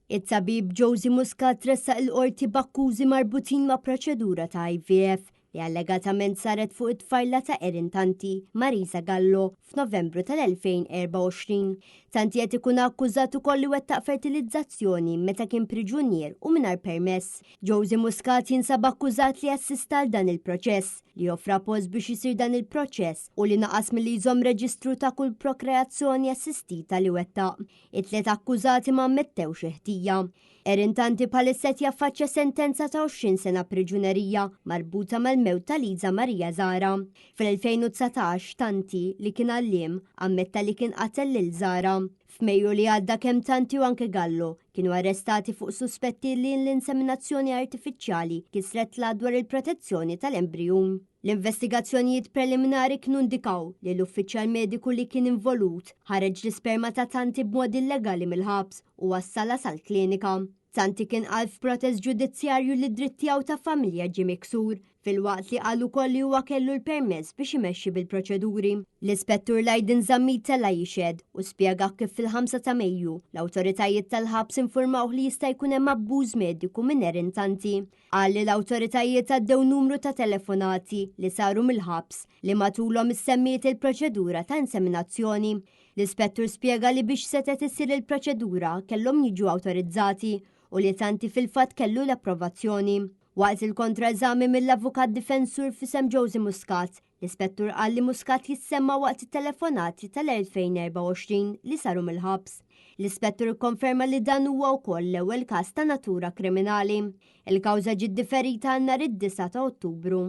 It-tabib Josie Muscat tressaq il-qorti b'akkużi marbutin ma' proċedura ta' IVF li allegatament saret fuq it-tfajla ta' Erin Tanti, Marisa Gallo, f'Novembru tal-2024. Tanti qed ikun akkużat ukoll li wettaq fertilizzazzjoni meta kien priġunier u mingħajr permess. Josie Muscat jinsab akkużat li assista għal dan il-proċess, li offra post biex isir dan il-proċess u li naqas milli jżomm reġistru ta' kull prokreazzjoni assistita li wettaq. It-tliet akkużati ma ammettewx il-ħtija. Erin Tanti bħalissa qed jaffaċċja sentenza ta' 20 sena priġunerija marbuta mal-mewt ta' Liza Maria Zahra. Fl-2019, Tanti, li kien għalliem, ammetta li kien qatel lil Zahra. F'Mejju li għadda kemm Tanti u anke Gallo kienu arrestati fuq suspetti li l-inseminazzjoni artifiċjali kisret l-att dwar il-protezzjoni tal-embrijun. L-investigazzjonijiet preliminari kienu indikaw li l-uffiċjal mediku li kien involut ħareġ l-isperma ta' Tanti b'mod illegali mill-ħabs u wassalha sal-klinika. Tanti kien qal f'protest ġudizzjarju li d-dritt tiegħu ta' familja ġie miksur, filwaqt li qal ukoll li huwa kellu l-permess biex imexxi bil-proċeduri. L-Ispettur Lydon Zammit tela' jixhed u spjega kif fil-5 ta' Mejju l-awtoritajiet tal-ħabs infurmawh li jista' jkun hemm abbuż mediku minn Erin Tanti. Qal li l-awtoritajiet għaddew numru ta' telefonati li saru mill-ħabs li matulhom issemmiet il-proċedura ta' inseminazzjoni. L-ispettur spjega li biex setgħet issir il-proċedura kellhom jiġu awtorizzati u li Tanti fil-fatt kellu l-approvazzjoni. Waqt il-kontra-eżami mill-avukat difensur f'isem Josie Muscat, L-ispettur qal li Muscat jissemma waqt it-telefonati tal-2024 li saru mill-ħabs. L-ispettur ikkonferma li dan huwa wkoll l-ewwel każ ta' natura kriminali. Il-kawża ġiet differita għal nhar id-9 ta' Ottubru.